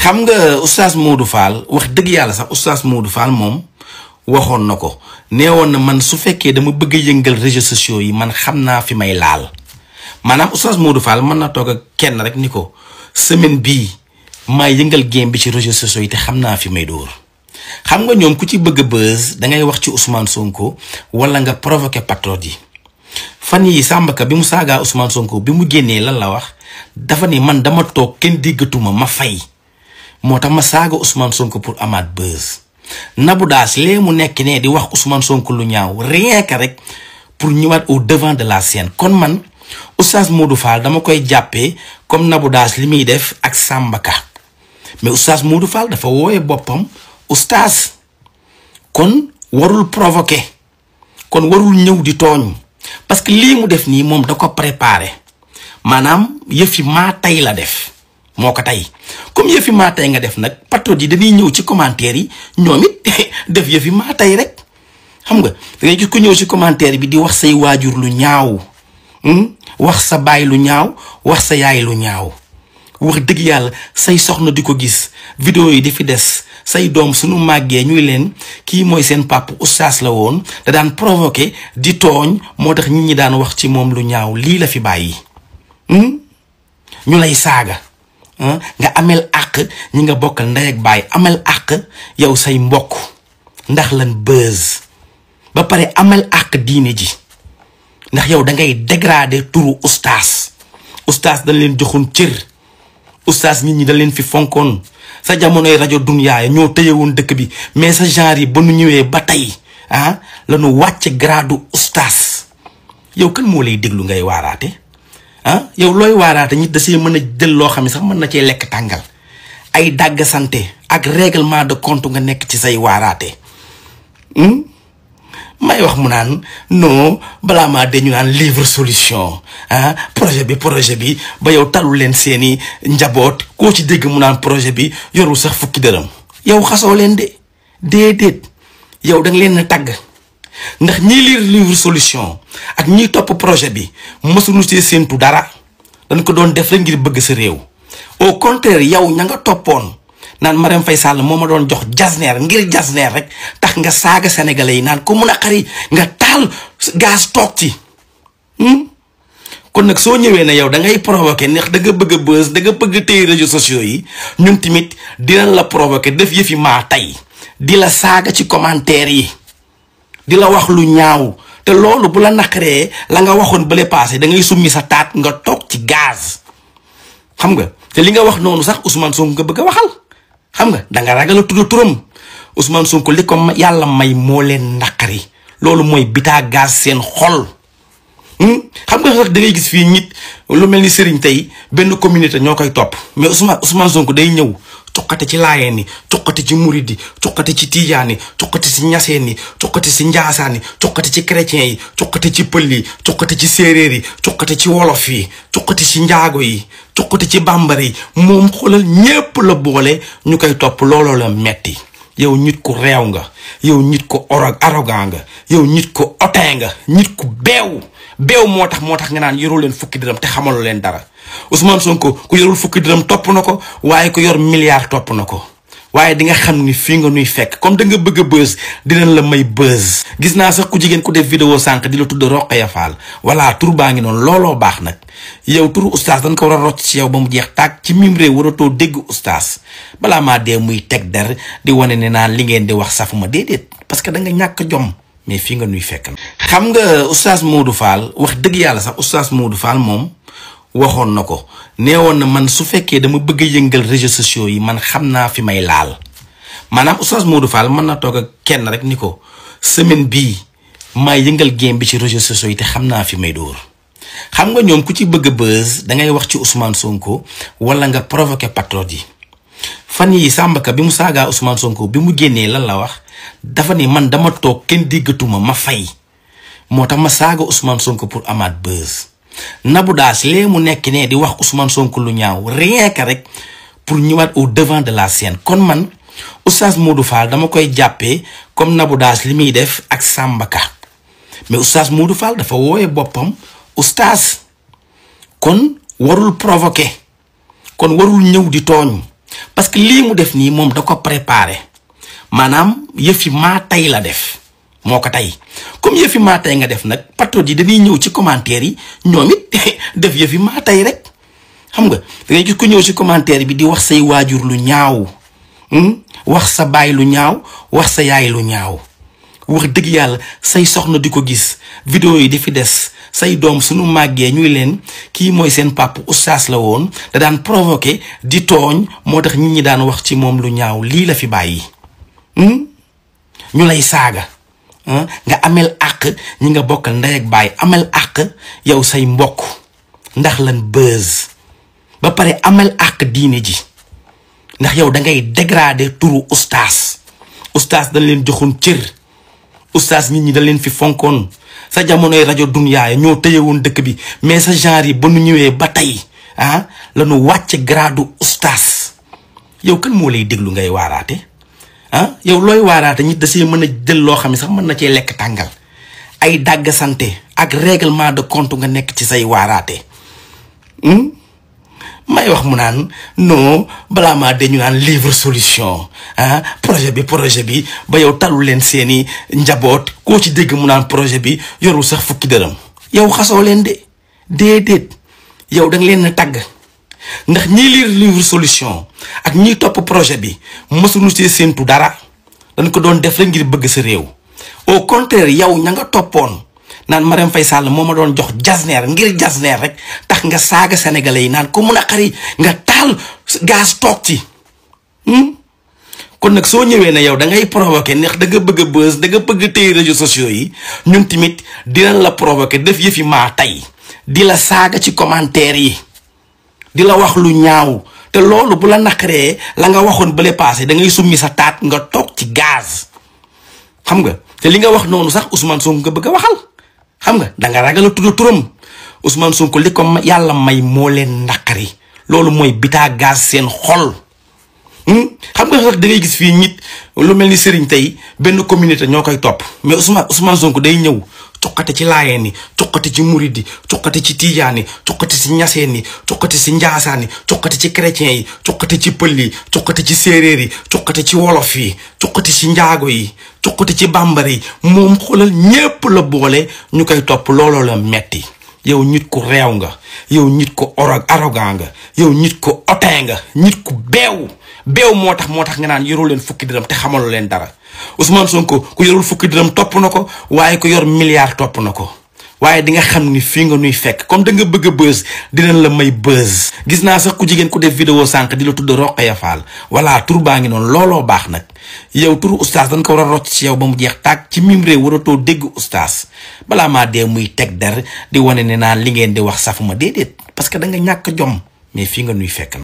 xam nga oustaz Modou Fall wax dëgg yàlla sax oustaz Modou Fall moom waxoon na ko neewoon na man su fekkee dama bëgg a yëngal réseaux sociaux yi man xam naa fi may laal maanaam oustaz Modou Fall mën na toog ak kenn rek ni ko semaine bii maa yëngal game bi ci réseaux sociaux yi te xam naa fi may dóor. xam nga ñoom ku ci bëgg a buzz dangay wax ci Ousmane Sonko wala nga provoqué patriote yi fan yi Samba Ka bi mu saagaa Ousmane Sonko bi mu génnee lan la wax dafa ni man dama toog kenn déggatuma ma fay moo tax ma saaga Ousmane Sonko pour amaat buzz. Nabou Dash lee mu nekk ne di wax Ousmane Sonko lu ñaaw rien que rek pour ñëwaat au devant de la scène kon man oustaz Modou Fall dama koy jàppee comme Nabou Dash li muy def ak Samba Ka mais oustaz Modou Fall dafa wooye boppam oustaz kon warul provoquer kon warul ñëw di tooñ parce que lii mu def nii moom da ko préparé maanaam yëfi maa tey la def moo ko tey comme yëfi maa tey nga def nag patriote yi dañuy ñëw ci commentaire yi ñoom it def yëfi maa tey rek xam nga da ngay gis ko ñëw ci commentaire bi di wax say waajur lu ñaaw wax sa baay lu ñaaw wax sa yaay lu ñaaw wax dëgg yàlla say soxna di ko gis vidéo yi di fi des say doom suñu màggee ñuy leen kii mooy seen papa oustaz la woon da daan provoqué di tooñ moo tax nit ñi daan wax ci moom lu ñaaw lii la fi bàyyi ñu lay saaga nga amel àq ñi nga bokkal ndey ak baay amel àq yow say mbokk ndax lan buzz ba pare amel àq diine ji ndax yow da ngay dégrader turu oustaz dañ leen joxoon cër oustaz nit ñi dañ leen fi fonkoon sa jamonoy rajo Dunya ñoo tëyewoon dëkk bi mais sa genre yi ba nu ñëwee ba tey la nu wàcc gradu oustaz yow kan moo lay déglu ngay waaraate yow looy waaraate ñit da see mën a jël loo xam ne sax mën na cee lekk tàngal ay dàgg santé ak règlement de compte nga nekk ci say waaraate may wax mu naan non balaa maa de ñu naan livre solution projet bi ba yow talul leen seeni njaboot koo ci dégg mu naan projet bi yorul sax fukki dërëm yow xasoo leen de déedéet yow da nga leen a tàgg ndax ñiy lire livre solution ak ñiy topp projet bi mësuñu see séentu dara dañ ko doon def rek ngir bëgg sa réew au contraire yow ña nga toppoon naan Marème Faye Sall moo ma doon jox jasneer ngir jasneer rek tax nga saaga sénégalais yi naan ko mun a xari nga taal gaz toog ci kon nag soo ñëwee ne yow da ngay provoqué ndax da nga bëgg a buzz da nga bëgg téye réseaux sociaux yi ñun tamit dinañ la provoqué def yëfi maa tey di la saaga ci commentaire yi di la wax lu ñaaw te loolu bu la naqaree la nga waxoon bële passé da ngay summi sa taat nga toog ci gaz xam nga te li nga wax noonu sax Ousmane Sonko nga bëgg a waxal xam nga da nga ragal a tudd turam Ousmane Sonko li ko yàlla may moo leen naqari loolu mooy bitaa gaz seen xol xam nga sax da ngay gis fii nit lu mel ni Serigne tey benn communauté ñoo koy topp mais Ousmane Sonko day ñëw cuqate ci laayeen yi cuqate ci murid yi cuqate ci tijaan yi cuqate ci ñaseen yi cuqate ci njaasaan yi cuqate ci chrétien yi cuqate ci pël yi cuqate ci séeréer yi cuqate ci wolof yi cuqate ci njaago yi cuqate ci bambara yi moom xoolal ñépp la boole ñu koy topp looloo la metti yow nit ku réew nga yow nit ku arrogant nga yow nit ku otin nga nit ku beew moo tax nga naan yoroo leen fukki dërëm te xamaloo leen dara Ousmane Sonko ku yorul fukki dërëm topp na ko waaye ku yor milliard topp na ko waaye di nga xam ni fii nga nuy fekk comme da nga bëgg a buzz dinañ la may buzz. gis naa sax ku jigéen ku def vidéo sànq di la tudd Rokhaya Fall voilà tur baa ngi noonu looloo baax nag yow turu oustaz dañ ko war a rocc ci yow ba mu jeex tàgg ci mim réew waratoo dégg oustaz balaa maa dee muy teg der di wane ne naan li ngeen di wax safuma déedéet parce que da nga ñàkk jom mais fii nga nuy fekk. xam nga oustaz Modou Fall wax dëgg yàlla sax oustaz Modou Fall moom waxoon na ko neewoon na man su fekkee dama bëgg a yëngal réseaux sociaux yi man xam naa fi may laal maanaam oustaz Modou Fall mën na toog ak kenn rek ni ko semaine bii maa yëngal game bi ci réseaux sociaux yi te xam naa fi may dóor. xam nga ñoom ku ci bëgg a buzz da ngay wax ci Ousmane Sonko wala nga provoqué patriote yi fan yi Samba Ka bi mu saagaa Ousmane Sonko bi mu génnee lan la wax dafa ni man dama toog kenn déggatuma ma fay moo tax ma saaga Ousmane Sonko pour amaat buzz. Nabou Dash lee mu nekk ne di wax Ousmane Sonko lu ñaaw rien que rek pour ñëwaat au devant de la scène kon man oustaz Modou Fall dama koy jàppee comme Nabou Dash li muy def ak Samba Ka mais oustaz Modou Fall dafa wooye boppam oustaz kon warul provoquer kon warul ñëw di tooñ parce que lii mu def nii moom da ko préparé maanaam yëfi maa tey la def moo ko tey comme yëfi maa tey nga def nag patriote yi dañuy ñëw ci commentaire yi ñoom it def yëfi maa tey rek xam nga da ngay gis ku ñëw ci commentaire bi di wax say waajur lu ñaaw wax sa baay lu ñaaw wax sa yaay lu ñaaw wax dëgg yàlla say soxna di ko gis vidéo yi di fi des say doom suñu màggee ñuy leen kii mooy seen papa oustaz la woon da daan provoqué di tooñ moo tax nit ñi daan wax ci moom lu ñaaw lii la fi bàyyi ñu lay saaga nga amel àq ñi nga bokkal ndey ak baay amel àq yow say mbokk ndax lan buzz ba pare amel àq diine ji ndax yow da ngay dégrader turu oustaz dañ leen joxoon cër oustaz nit ñi dañ leen fi fonkoon sa jamonoy rajo Dunya ñoo tëyewoon dëkk bi mais sa genre yi ba nu ñëwee ba tey la nu wàcce gradu oustaz yow kan moo lay déglu ngay waaraate yow looy waaraate ñit da see mën a jël loo xam ne sax mën na cee lekk tàngal ay dàgg santé ak règlement de compte nga nekk ci say waaraate may wax mu naan non balaa maa dañu naan livre solution projet bi ba yow talu leen seeni njaboot koo ci dégg mu naan projet bi yorul sax fukki dërëm yow xasoo leen de déedéet yow da nga leen tàgg ndax ñii lire livre solution ak ñiy topp projet bi mësuñu see séentu dara dañ ko doon def rek ngir bëgg sa réew au contraire yow ña nga toppoon naan Marème Faye Sall moo ma doon jox jasneer ngir jasneer rek tax nga saaga sénégalais yi naan ko mun a xari nga taal gaz toog ci kon nag soo ñëwee ne yow da ngay provoqué ndax da nga bëgg a buzz da nga bëgg téye réseaux sociaux yi ñun tamit dinañ la provoqué def yëfi maa tey di la saaga ci commentaire yi di la wax lu ñaaw te loolu bu la naqaree la nga waxoon bële passé da ngay summi sa taat nga toog ci gaz xam nga te li nga wax noonu sax Ousmane Sonko nga bëgg a waxal xam nga da nga ragal a tudd turam Ousmane Sonko li ko yàlla may moo leen naqari loolu mooy bitaa gaz seen xol xam nga sax da ngay gis fii nit lu mel ni Serigne tey benn communauté ñoo koy topp mais Ousmane Sonko day ñëw cuqate ci laayeen yi cuqate ci murid yi cuqate ci tijaan yi cuqate ci ñaseen yi cuqate ci njaasaan yi cuqate ci chrétien yi cuqate ci pël yi cuqate ci séeréer yi cuqate ci wolof yi cuqate ci njaago yi cuqate ci bambara yi moom xoolal ñépp la boole ñu koy topp looloo la metti yow nit ku réew nga yow nit ku arrogant nga yow nit ku otin nga nit ku beew moo tax nga naan yorul leen fukki dërëm te xamalu leen dara Ousmane Sonko ku yorul fukki dërëm topp na ko waaye ku yor milliard topp na ko waaye di nga xam ni fii nga nuy fekk comme da nga bëgg a buzz dinañ la may buzz. gis naa sax ku jigéen ku def vidéo sànq di la tudd Rokhaya Fall voilà tur baa ngi noonu looloo baax nag yow turu oustaz dañ ko war a rocc ci yow ba mu jeex tàgg ci mim réew waratoo dégg oustaz balaa maa dee muy teg der di wane ne naan li ngeen di wax safuma déedéet parce que da nga ñàkk jom mais fii nga nuy fekk.